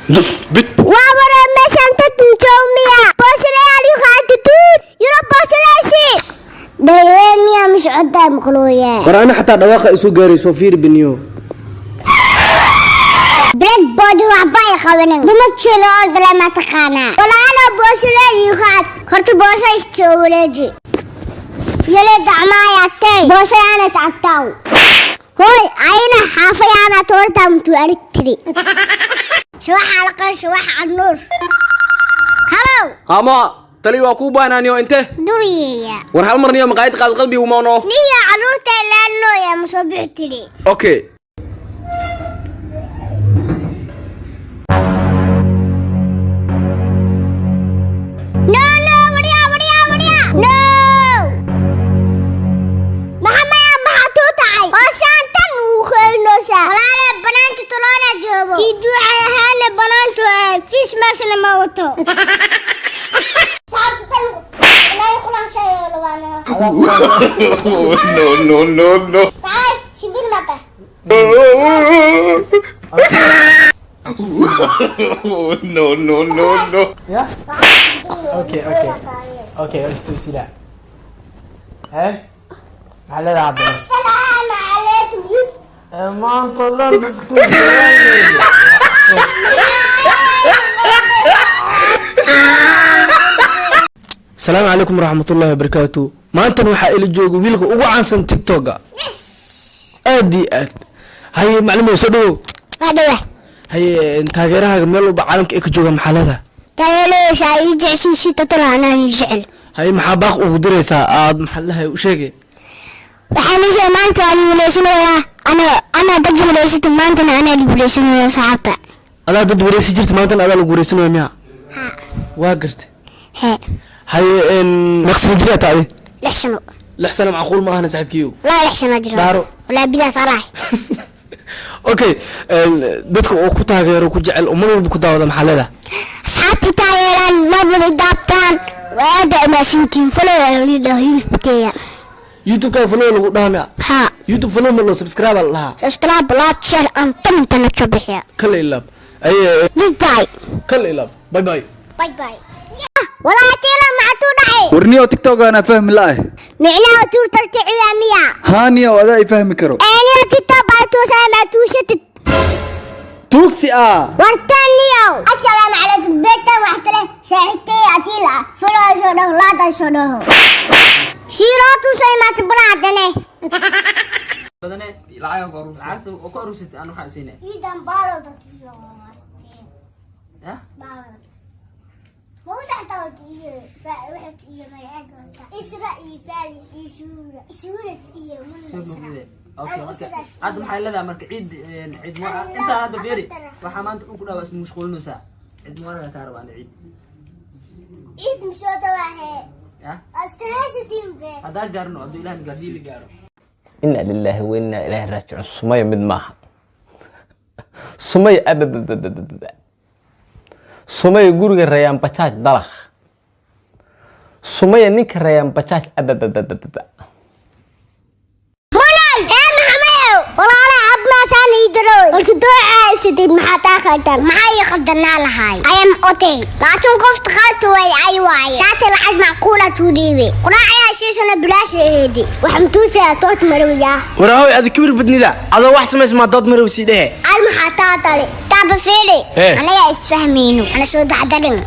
Waa wara meeshaan dad mjoomiya boosalayaal yuqaatutuud yuro boosalayashi dhaweemiya miscodaa maqlooya. War ana xataa dhawaaqa isu gaarayso, fiir biniyo. Blackboard waxba ay qabanin dumadkeeda oo dale ma taqaanaa walaalo boosalayaal yuqaat horta boosa istoo wareeji yale dacmaayatay boosayaana tactaw hoy ayna xaafayaana toorta mutu aragtiri subax alqan subax anuur halow. Hama tali waa kuu baanaaniyo inte. Duriyeya. War hal marniyo maqaayad qaad qalbi umoono. Niyo caruurta laanooya ma soo bixi tiri. Okay. No, no, wariya, wariya, wariya. No. Maxamed maxaa tuu tahay? Hooshaan tan uu keenaysaa. Walaale banaanka toloona joogo. Kii duuxay ahaale banaanka fiis meeshana ma wato. No, no, no, no. Tahay, shimbir mata. No, no, no, no. Yeah? Okay. Okay, let's do see that. Hey? Maxaa leedahay haddana? Assalaamu calaykum. Ee, maanta dhan dadku jawaabaya. Asalaamu calaykum waraxmatullaahi wabarakaatu. Maantan waxaa ila jooga wiilka ugu caansan TikToka aad iyo aad. Haye maclimow, soo dhawow. Waa dhawa. Haye, taageerahaaga meel walba caalamka ay ka joogaan maxaa leedahay? Taageeraysaa ii jeceshiisii totala anaan ii jecel. Haye, maxaa baaq ugu diraysaa aad maxaa leedahay u sheegay? Waxaan ii sheegay maanta waa liiguleysanayaa ana anaa dad guuleysata maantana anaa liiguleysanayaa saxaabta. Adaa dad wareysi jirta, maantana adaa lagu wareysanaya miya? Waa gartay. Hee. Haye, meeqsana jiraa taade? 6 sano. 6 sano macquul ma ahana, saaxiibkiyo. Walaa 6 sano jira. Daaro. Walaa bilaah farax. Okay, dadka oo ku taageero, ku jecel oo mar walba ku daawada maxaa leedahay? Asxaabta taageeraan mabada daabtaan waada amaasintiin follow lidhaho youtube-keya. YouTube-ka follow lagu dhahaa miya? Haa. YouTube follow ma loo, subscribe la dhahaa. Subscribe, like, share and comment ka bixiya. Kala ilaab aye. Goodbye. Kala ilaab, bye bye. Bye bye. Walaa tiila maxaa dhacay? Warniyow, TikTok anaa fahmi la'ah. Micnaha tuurtarticiya miya? Haaniyow, adaa i fahmi karo. Eniyo TikTok baa tuusaa maa tuusatid. Tuugsi ah. Wartaniyow, assalaamu calaykum beeta waxtale saaxiibtay atiila follow soo dhaho laada soo dhaho shiiroo tusay maata baraadane. Badane lacag ku aruursatay, lacagta oo ku aruursatay aan waxaan siinay. Idan baalo dadkiyo. Yah. Soo mugide. Okay, marka hadda maxay leedahay marka ciid ciid mubarak intaan hadda beeri waxaa maanta dhulku dhawa isma mashquulinaysaa ciid mubarak kaa rabaa ciid. Ciid misoo dawaahe. Yah. Astahaysatinbe. Haddaa gaarno, hadduu ilaah gaarsiiyo gaaro. Ina lilaahi wa inaa ilaahi raajicuun. Sumaya mid maaha, Sumaya abababababa, Sumaya guriga Rayaan Bajaaj dalakh, Sumaya ninka Rayaan Bajaaj abababababa. Mulay! Ee Maxamedow! Walaala abmaasaan ii daroy. Marka dooca isideed maxaa taa khaldan? Maxaa ii khaldanaa lahay? I am okay. Laakiin qofta khalta way ay waaye. Shaati lacag macquula tuu dhiibay. Quraacayaa shiishana bilaash aheedi. Waxaan tuusayaa tood marowyaa. Waraahoy, adi kibir badnida, adoo wax samays maa dood marow sii dhehe. Al maxaa taa dale? Taaba fiiri. Hee. Anagaa isfahmayno. Ana soo dacdarin.